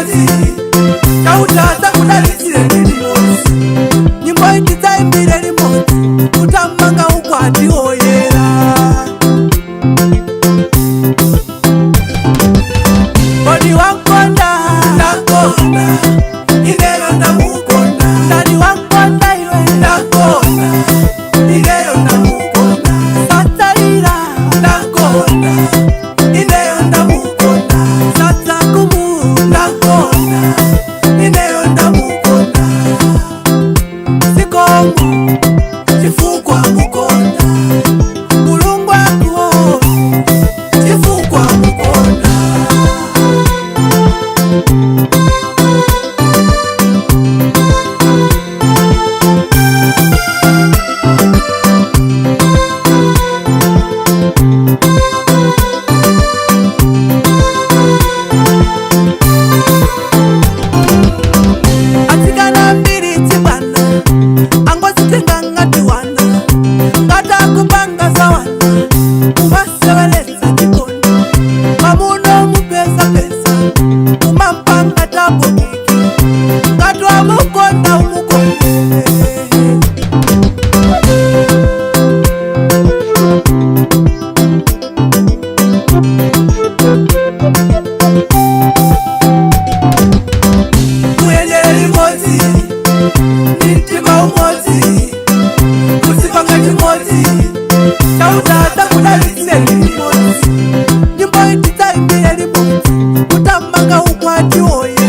Limodzi, Chauta adzakudalitsire limodzi. Nyimbo iyi tidzaimbire limodzi utamanga ukwati woyera. Kodi wankonda? Ndakonda ineyo, ndamukonda. Ndani wankonda iwe? Ndakonda ineyo, ndamukonda. Satsalira. Ndakonda ineyo, ndamukonda. Satsakumu. Ndakonda ineyo, ndamukonda. Zikomo chifukwa mukonda. Mulungu akuone chifukwa mukonda. Atsikana mbiri tsibwana angozitenga ngati wana, ngati akupanga za wana, kumaseweletsa chikondi. Mamuno mupesapesa, kumampanga double kick. Ngati wamukonda, umukonde. Muyendere limodzi ndi mtima umodzi, kuzipanga chimodzi. Chauta adzakudalitsire limodzi. Nyimbo iyi tidzaimbire limodzi utamanga ukwati woyera.